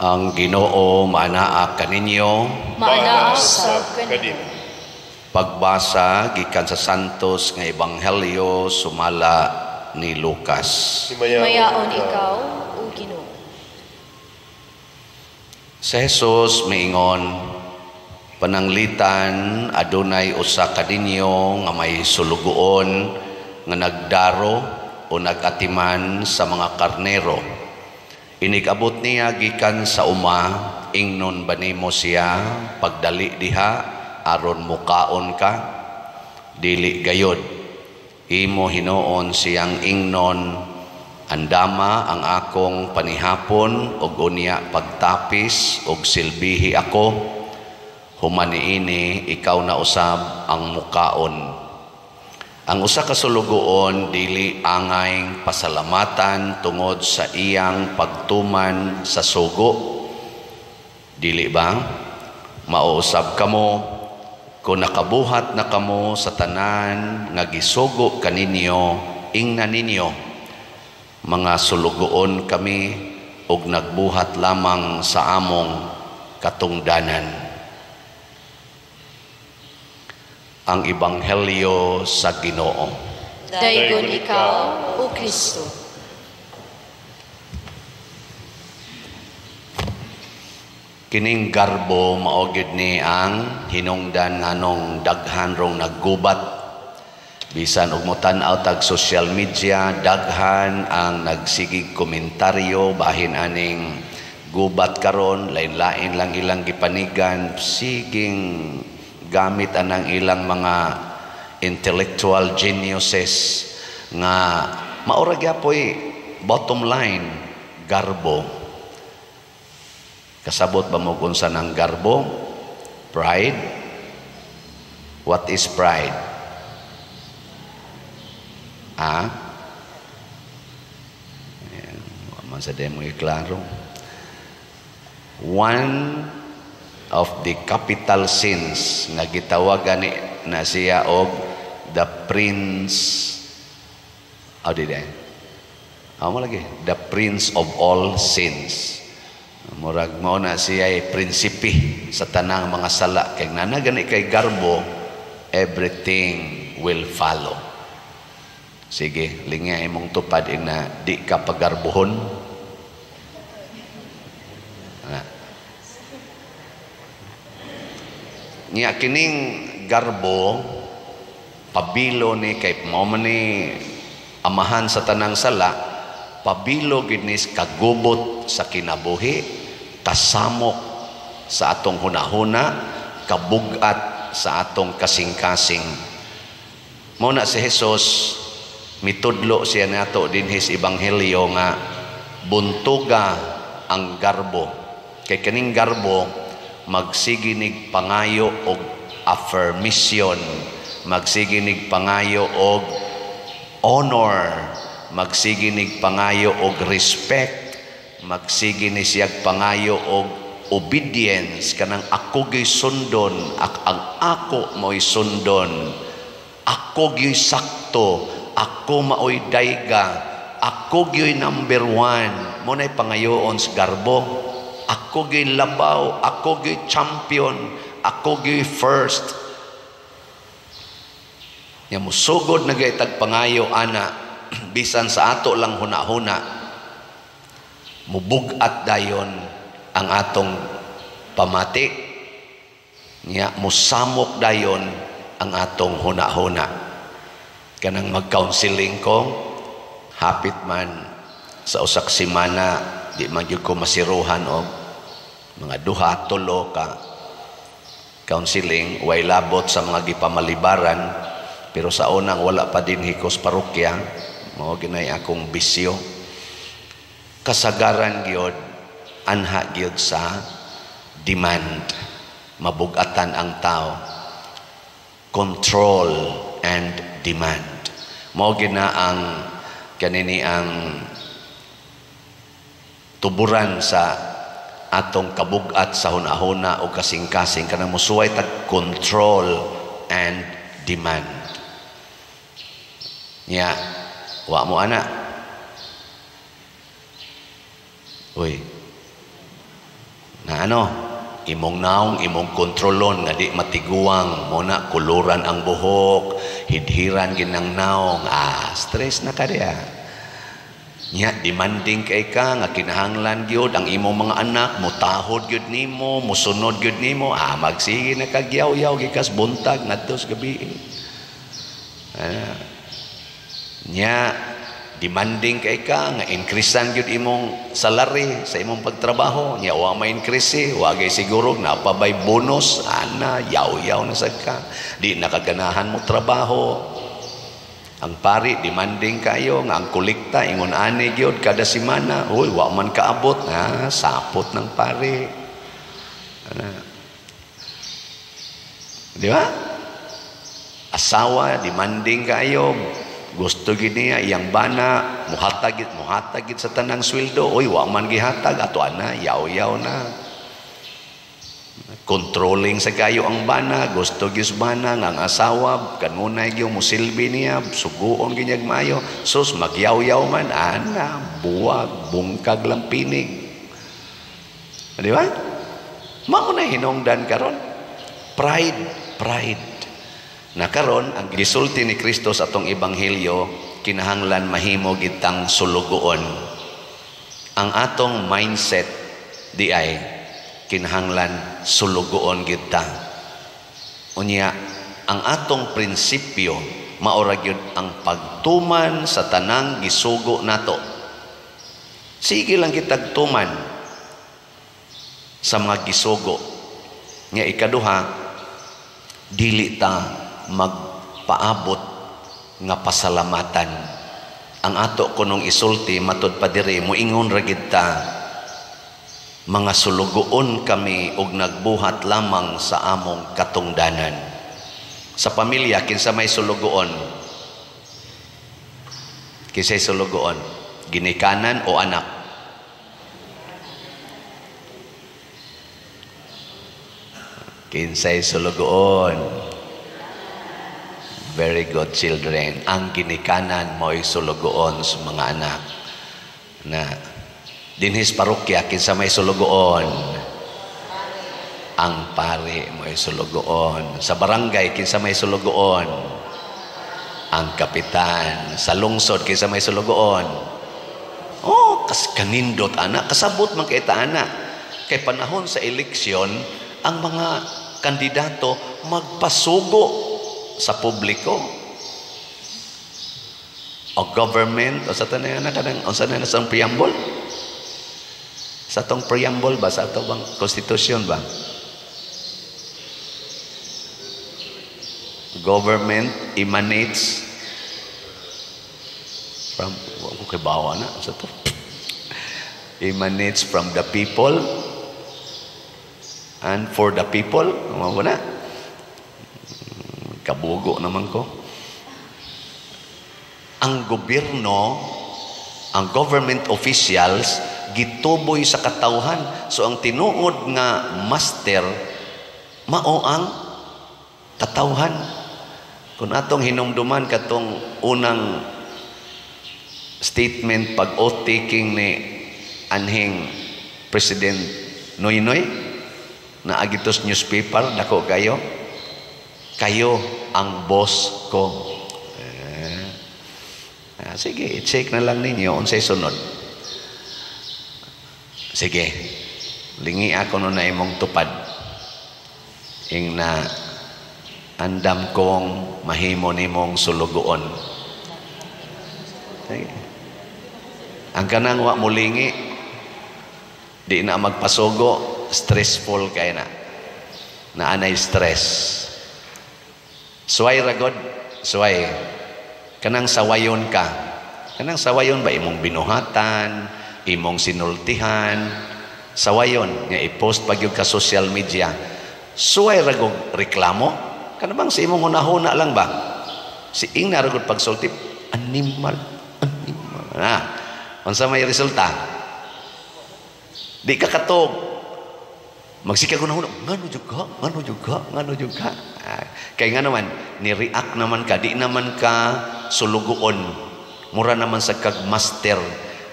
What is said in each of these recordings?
Ang Ginoo maanaa kaninyo. Maanaa sab kanimo. Pagbasa gikan sa Santos nga Ebanghelyo sumala ni Lucas. Himayaon ikaw, O Ginoo. Si Jesus miingon, "Pananglitan adunay usa ka ninyo nga may sulugoon nga nagdaro o nagatiman sa mga karnero. Inig-abot niya gikan sa uma, ingnon ba nimo siya, 'Pagdali diha aron mukaon ka'? Dili gayod. Imo hinuon siyang ingnon, 'Andama ang akong panihapon ug unya pagtapis ug silbihi ako. Human niini ikaw na usab ang mukaon.' Ang usa ka sulugoon dili angay pasalamatan tungod sa iyang pagtuman sa sugo. Dili ba? Mao usab kamo, kung nakabuhat na kamo sa tanan nga gisugo kaninyo, ingna ninyo, 'Mga sulugoon kami ug nagbuhat lamang sa among katungdanan.'" Ang Ebanghelyo sa Ginoo. Daygon ikaw, O Kristo. Kining garbo mao gyud ni ang hinungdan nganong daghan rong naggubat. Bisan og motan-aw tag social media, daghan ang nagsigig komentaryo bahin aning gubat karon, lain-lain lang ilang gipanigan, siging gamit anang ilang mga intellectual geniuses nga maura gyapoy bottom line, garbo. Kasabot ba mo kung unsa ng garbo? Pride? What is pride? Ah? Ayan, wa man sa demo klaro. One of the capital sins nga gitawagan ni na siya og the prince, oh, di di mo lagi, the prince of all sins. Murag mao na siya ay prinsipe sa tanang mga sala, kay nana gani kay garbo, everything will follow. Sige, lingya imong tupad ina di ka pagarbohon. Ana. Nya kining garbo pabilo ni kay mao man ni amahan sa tanang sala, pabilo gid ni kagubot sa kinabuhi, kasamok sa atong hunahuna, kabugat sa atong kasing-kasing. Mao na si Jesus mitudlo siya nato dinhi sa ebanghelyo nga buntuga ang garbo. Kay kining garbo magsiginig pangayo og affirmation, magsiginig pangayo og honor, magsiginig pangayo og respect, magsige ni siyag pangayo og obedience, kanang ako gyud sundon, ang ako mo'y sundon, ako gyud sakto, ako maoy dayga, ako gyud number one. Mo na'y pangayoon sa garbo. Ako gyud labaw, ako gyud champion, ako gyud first. Nya musugod na gyud tag pangayo ana, bisan sa ato lang huna-huna, mubug-at dayon ang atong pamati. Nya musamok dayon ang atong huna-huna. Kanang mag-counseling ko, hapit man sa usak semana, di man gyud ko masiruhan og mga duha, tulo ka counseling, way labot sa mga gipamalibaran, pero sa unang wala pa din hikos parokya, mao ginay akong bisyo. Kasagaran gyud anha gyud sa demand, mabugatan ang tao, control and demand. Mao gina ang kanini ang tuburan sa atong kabugat sa hunahuna o kasing-kasing, kanang musuway tag control and demand. Nya wa mo ana. Uy. Ano? Imong naong, imong kontrolon nga di matiguang, mo na kuluran ang buhok, hidhiran ginang naong, stress na ka diya. Nya demanding kay ka nga kinahanglan gyud ang imong mga anak mutahod gyud nimo, musunod gyud nimo, magsige na kag yaw-yaw gikas buntag ngadto sa gabi. Nya demanding kay ka nga increasean gyud imong salary sa imong pagtrabaho, nya wa ma-increase, wa gay siguro napabay bonus, ana yaw-yaw na sad ka, di nakaganahan mo trabaho. Ang pari demanding kayo nga ang kolekta ingon ani gyud kada semana, uy wa man kaabot, sapot ng pari. Ana. Di ba? Asawa demanding kayo, gusto gid niya iyang bana muhatag gid sa tanang sweldo, uy wa man gihatag ato ana yaw-yaw na. Controlling sa kayo ang bana, gusto gyud bana nga ang asawa kanunay gyud musilbi niya, suguon gyud niya maayo, sus magyaw-yaw man ana, buwag bungkag lang pinig. Di ba? Mao na hinungdan karon. Pride, pride. Na karon ang gisulti ni Kristo sa atong ebanghelyo, kinahanglan mahimo gitang sulugoon. Ang atong mindset di ay kinahanglan sulugoon kita. Unya ang atong prinsipyo maora gyud ang pagtuman sa tanang gisugo nato. Sige lang kitag tuman sa mga gisugo. Nga ikaduha, dili ta magpaabot nga pasalamatan. Ang ato kunong isulti matud pa diri moingon ra gid ta, mga sulugoon kami og nagbuhat lamang sa among katungdanan. Sa pamilya, kinsa may sulugoon? Kinsay sulugoon? Ginikanan o anak? Kinsay sulugoon? Very good, children. Ang ginikanan mo'y sulugoon sa mga anak. Na dinhis parokya, kinsa may sulugoon? Ang pari mo'y sulugoon. Sa barangay, kinsa may sulugoon? Ang kapitan. Sa lungsod, kinsa may sulugoon? Oh, kas kanindot ana, kasabot man kay ta ana. Kay panahon sa eleksyon, ang mga kandidato magpasugo sa publiko o government o sa tanan na kanang unsa na sa preamble, sa atong preamble ba, sa atong bang constitution ba, government emanates from, wa ko kay bawa na sa to, emanates from the people and for the people. Mao na kabugo naman ko. Ang gobyerno, ang government officials gituboy sa katawhan. So ang tinuod nga master mao ang katawhan. Kung atong hinumduman katong unang statement pag oath taking ni anhing President Noynoy na agitos newspaper, dako kayo, kayo ang boss ko. Sige, i-check na lang ninyo unsay sunod. Sige, lingi ako no na imong tupad. Ing na andam kong mahimo nimong sulugoon. Sige. Ang kanang wa mulingi, di na magpasugo, stressful kay na. Naanay stress. Suway ragod, suway. Kanang sawayon ka. Kanang sawayon ba imong binuhatan, imong sinultihan, sawayon nga i-post pag yung ka social media. Suway ragog reklamo. Kana bang sa imong hunahuna lang ba? Si ingna ragod pagsulti, animal, animal. Na, unsa may resulta? Di ka katog. Magsikag hunahuna, ngano jud ka, ngano jud ka, ngano jud ka. Kay nga naman, ni-react naman ka, di naman ka sulugoon. Mura naman sa kag master.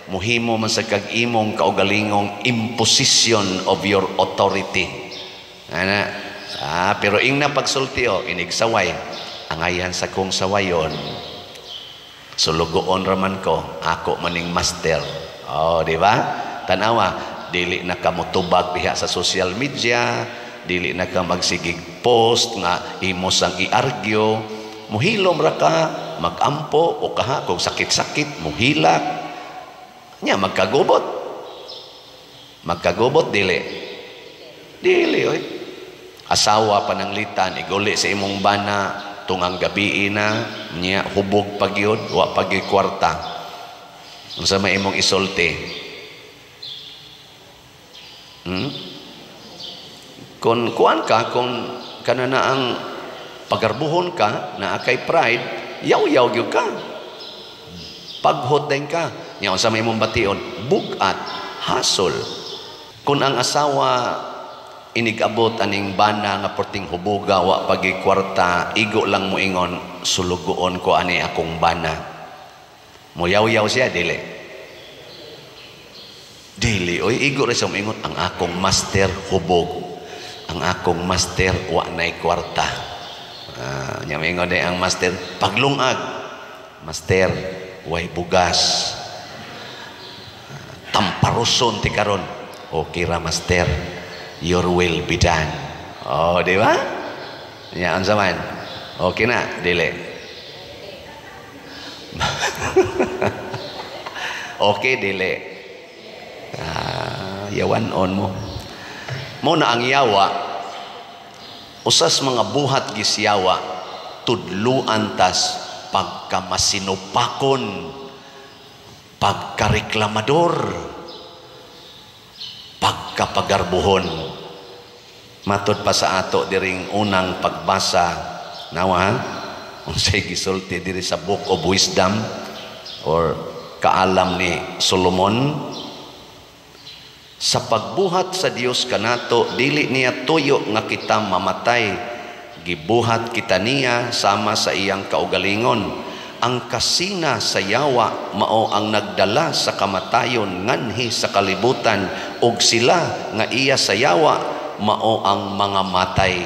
Muhimo man sa kag imong kaugalingong imposition of your authority. Ana, pero ingna pagsulti o inigsaway, angayan sa kong sawayon. Sulugoon raman ko, ako maning master. Oh, di ba? Tanawa, dili na ka motubag diha sa social media, dili na ka magsigig post nga imo sang i-argue, muhilom ra ka, magampo o kaha kung sakit-sakit, muhilak. Nya magkagubot. Magkagubot dili. Dili oy. Asawa pananglitan iguli sa imong bana tungang gabi na nya hubog pagyud, wa pag kwarta. Unsa may imong isulti? Kung kuan ka, kung kana na ang pagarbuhon ka, naa kay pride, yaw-yaw gyud ka. Paghot din ka. Nya unsa may imong bation? Bugat, hasol. Kung ang asawa inigabot aning bana nga porting huboga, wa pagi kwarta, igo lang moingon, sulugoon ko ani akong bana. Moyaw-yaw siya, dili. Dili, oy, igo ra siya moingon, ang akong master hubog. Ang akong master wa nay kwarta. Nya moingon day ang master, paglungag. Master, way bugas. Tamparuson ti karon. Okay ra master, your will be done. Oh, di ba? Nya unsa man? Okay na, dili. Okay, dili. Yawan on mo. Mo na ang yawa, usas mga buhat gisyawa, tudluan tas pagkamasinupakon, pagkareklamador, pagkapagarbuhon. Matod pa sa ato diring unang pagbasa, nawa, unsay gisulti diri sa Book of Wisdom or kaalam ni Solomon, sa pagbuhat sa Dios kanato dili niya tuyo nga kita mamatay, gibuhat kita niya sama sa iyang kaugalingon. Ang kasina sa yawa mao ang nagdala sa kamatayon nganhi sa kalibutan, ug sila nga iya sa yawa mao ang mga matay.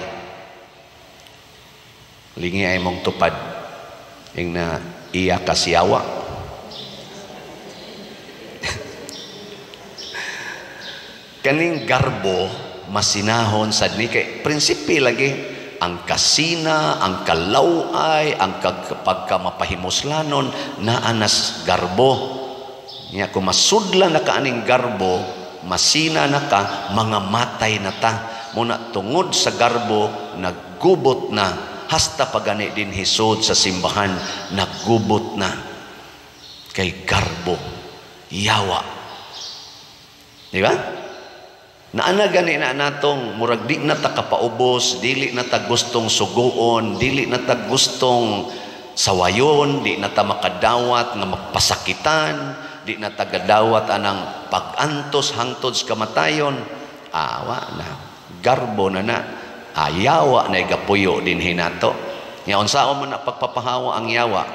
Lingi ay mong tupad ing na iya kasiyawa. Kaning garbo masinahon sad ni kay prinsipe lagi ang kasina, ang kalaway, ang pagkamapahimuslanon naanas garbo. Nya kung masudla na ka aning garbo, masina na ka, mga matay na ta. Muna tungod sa garbo naggubot na, hasta pagani din hisod sa simbahan naggubot na kay garbo, yawa. Di ba? Naana gani na natong murag di na ta kapaubos, dili na ta gustong suguon, dili na ta gustong sawayon, di na ta makadawat nga mapasakitan, di na ta gadawat anang pag-antos hangtod sa kamatayon. Awa na, garbo na na, ayawa na igapuyo din hinato. Nya unsaon man na pagpapahawa ang yawa?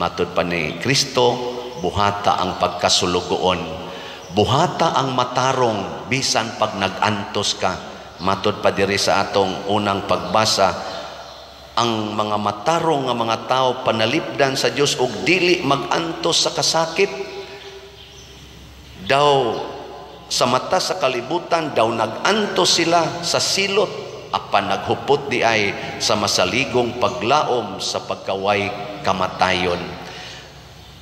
Matud pa ni Kristo, buhata ang pagkasulugoon. Buhata ang matarong bisan pag nag-antos ka. Matod pa diri sa atong unang pagbasa, ang mga matarong nga mga tao panalipdan sa Dios og dili mag-antos sa kasakit. Daw sa mata sa kalibutan daw nag-antos sila sa silot, apan naghupot di ay sa masaligong paglaom sa pagkaway kamatayon.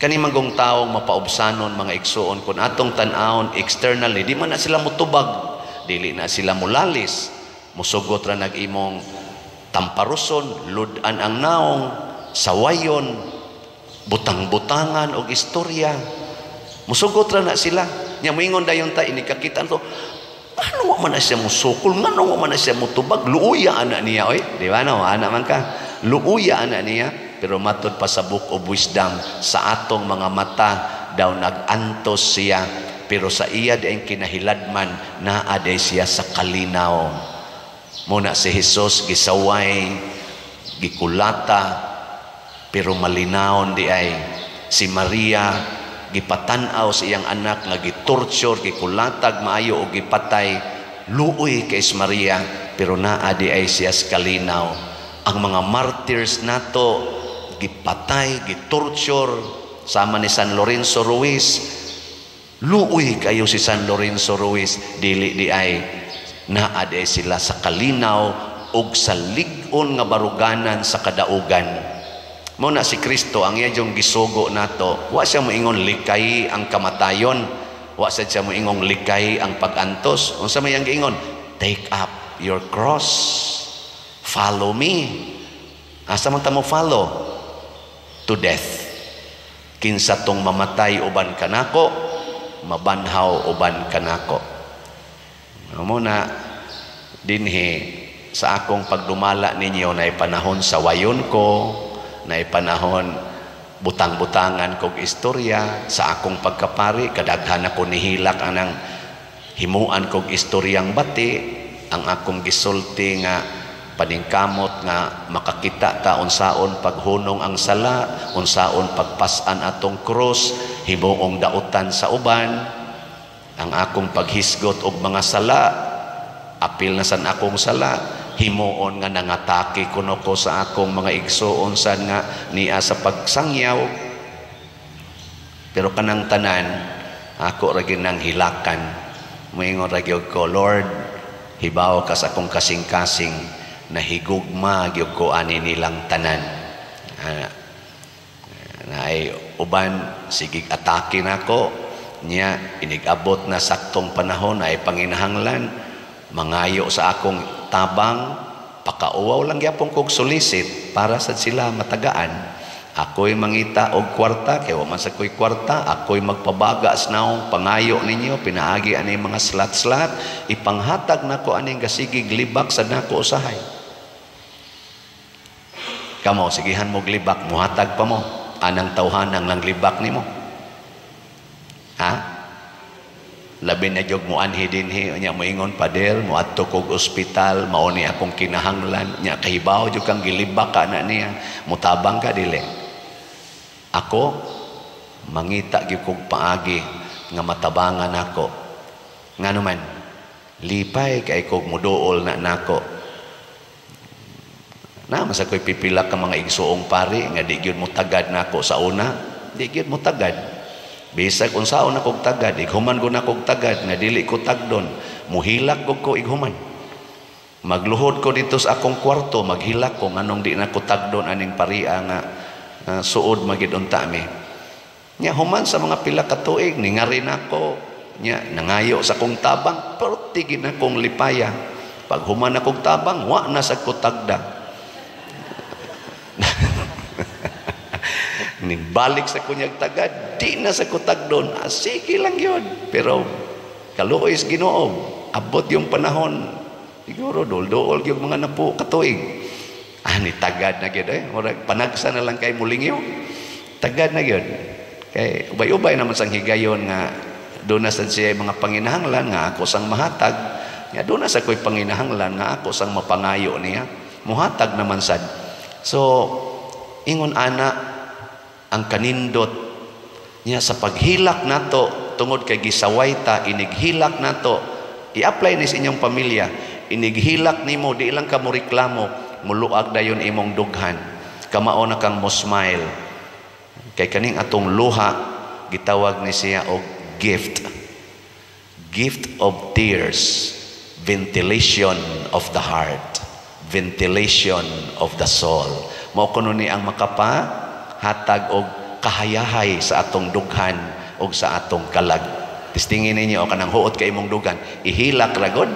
Kani manggong taong mapaubsanon mga igsuon, kung atong tan-awon externally, di man na sila mutubag, dili na sila mulalis, musugot ra nag-imong tamparuson, ludan ang naong, sawayon, butang-butangan og istorya. Musugot ra na sila. Nya moingon dayon ta inikakita to, ngano wa man na siya musukol, ngano wa man na siya mutubag, luuya ana niya oy, di ba no? Ana man ka, luuya ana niya. Pero matod pa sa Book of Wisdom, sa atong mga mata daw nag-antos siya, pero sa iya di ang kinahiladman, naa day siya sa kalinaw. Muna si Jesus gisaway, gikulata, pero malinawon di ay. Si Maria gipatan-aw sa iyang anak nga gitorture, gikulatag maayo o gipatay. Luoy kay si Maria, pero naa di ay siya sa kalinaw. Ang mga martyrs nato gipatay, gitorture, sama ni San Lorenzo Ruiz. Luoy kayo si San Lorenzo Ruiz, dili di ay naa di ay sila sa kalinaw ug sa lig-on nga baruganan sa kadaugan. Mao na si Kristo ang iya yung gisugo nato. Wa siya moingon likay ang kamatayon, wa siya moingong likay ang pag-antos. Unsa may ang giingon? Take up your cross, follow me. Asa man ta mo follow? To death. Kinsa tong mamatay uban kanako, mabanhaw uban kanako. Mao na dinhi sa akong pagdumala ninyo, na panahon sa wayon ko, na panahon butang-butangan kog istorya sa akong pagkapari, kadaghan ako nihilak anang himuan kog istoryang bati. Ang akong gisulti nga paningkamot nga makakita ta unsaon paghunong ang sala, unsaon pagpas-an atong krus, himuong dautan sa uban. Ang akong paghisgot og mga sala, apil na san akong sala, himuon nga nangatake kuno ko sa akong mga igsuon san nga niya sa pagsangyaw. Pero kanang tanan ako ra gyud nang hilakan. Moingon ra gyud ko, Lord, hibaw ka sa akong kasing-kasing, nahigugma gyud ko ani nilang tanan. Naay uban sigig atake nako nya, inig-abot na saktong panahon ay panginahanglan mangayo sa akong tabang, pakauwaw lang gyapon kog solicit para sa sila matagaan. Ako'y mangita og kwarta kay wa man sa ko'y kwarta, ako'y magpabaga sa naong pangayo ninyo pinaagi ani mga slat-slat, ipanghatag nako aning gasigig libak sa nako usahay. Kamo sigihan mo libak, muhatag pa mo anang tawhanang lang libak nimo. Ha? Labi na jog mo anhi dinhi nya moingon, "Pader, moadto kog ospital, mao ni akong kinahanglan." Nya kahibaw jud kang gilibak ka na niya, mutabang ka dili? Ako mangita gyud kog paagi nga matabangan nako. Ngano man lipay kay kog muduol na nako. Na masa ko'y pipila ka mga igsuong pari nga di gyud mo tagad nako sa una, di gyud mo tagad. Bisag unsaon akong tagad, ighuman ko na kog tagad nga dili ko tagdon, muhilak ko ko ighuman. Magluhod ko dito sa akong kwarto, maghilak ko nganong di na ko tagdon aning paria nga suod magid unta mi. Nya human sa mga pila ka tuig ningarin ako, nya nangayo sa akong tabang, pero tigin akong lipaya. Pag human akong tabang, wa na sa ko tagda. Nibalik sa kunyag tagad, di na sa kutag doon. Ah, sige lang yun. Pero kaluoy sa Ginoo, abot yung panahon. Siguro dol-dool yung mga napo katuig. Ah, ni tagad na gyud eh. Murag panagsa na lang kay mulingyo. Tagad na gyud. Kay ubay-ubay naman sang higayon nga doon na sad siya mga panginahanglan nga ako sang mahatag. Nga doon na sa ko'y panginahanglan nga ako sang mapangayo niya. Muhatag naman sad. So, ingon ana ang kanindot niya sa paghilak nato tungod kay gisaway ta, inighilak nato. I-apply ni sa inyong pamilya. Inighilak nimo, di lang ka mo reklamo, muluag dayon imong dughan. Kamao na kang mo smile. Kay kaning atong luha gitawag ni siya og gift. Gift of tears, ventilation of the heart, ventilation of the soul. Mao kuno ni ang makapa hatag og kahayahay sa atong dughan og sa atong kalag. Testingin ninyo kanang huot kay imong dughan, ihilak ra gud,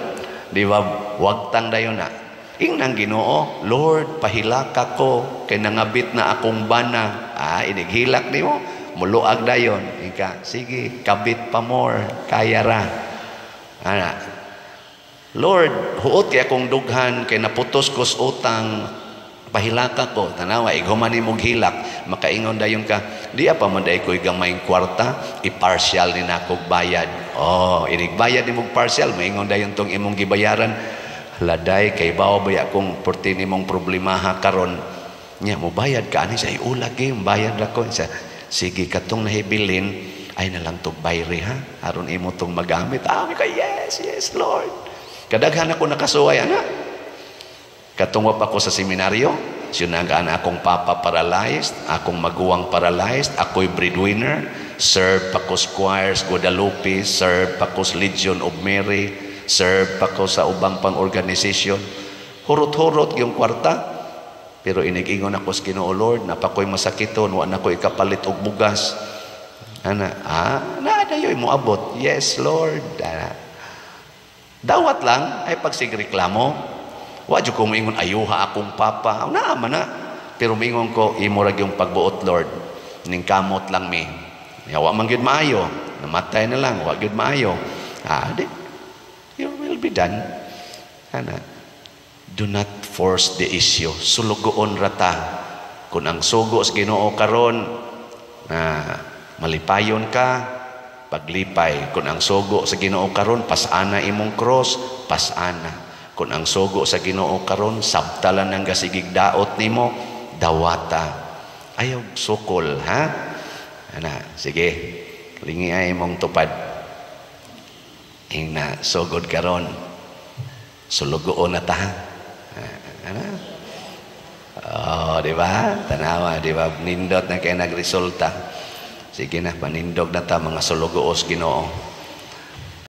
di ba? Wagtang dayon na. Ingnang Ginoo, Lord, pahilaka ko kay nangabit na akong bana. Ah, inighilak nimo, muluag dayon. Ika, sige, kabit pa more, kaya ra. Ana. Lord, huot kay akong dughan kay naputos ko sa utang, pahilaka ko. Tanawa, ighuman nimong hilak, makaingon dayon ka, di pa man day ko'y gamayng kwarta, i-partial ni nakog bayad. Oh, inigbayad nimong partial, maingon dayon tong imong gibayaran. Laday, kay bawo ba akong porti nimong problemaha karon. Nya, mo bayad ka ani sa iulag eh, bayad ra ko. Sa, sige, katong nahibilin, Ay na lang tog bayri ha, aron imo tong magamit. Ah, ka, Yes, Lord." Kadaghan ako nakasuway ana. Katong wa pa ko sa seminaryo, sinagaan akong papa paralyzed, akong maguwang paralyzed, ako'y breadwinner, serve pa ko sa choirs Guadalupe, serve pa ko sa Legion of Mary, serve pa ko sa ubang pang organization. Hurot-hurot yung kwarta. Pero inig-ingon ako sa Ginoo, "Lord, naa pa ko'y masakiton, wa na ko ikapalit og bugas." Ana, ah, na dayoy mo abot. "Yes, Lord." Ana. Dawat lang ay pagsigreklamo. Wa jud ko moingon, "Ayuha akong papa." Naa man na. Pero moingon ko, "Imo ra yung pagbuot, Lord. Ning kamot lang mi. Ya, wa man gyud maayo. Namatay na lang, wa gyud maayo." Ah, di. Your will be done. Ana. Do not force the issue. Sulugoon rata. Kung ang sugo sa Ginoo karon na malipayon ka, paglipay. Kung ang sugo sa Ginoo karon pasana imong cross, pasana. Kung ang sugo sa Ginoo karon sabtalan ang gasigig daot nimo, dawata. Ayaw sukol, ha? Ana, sige. Lingi ay imong tupad. Ing na sugod karon. Sulugoon na ta. Ana. Oh, di ba? Tanawa, di ba? Nindot na kay nagresulta. Sige na, panindog na ta mga sulugoos Ginoo.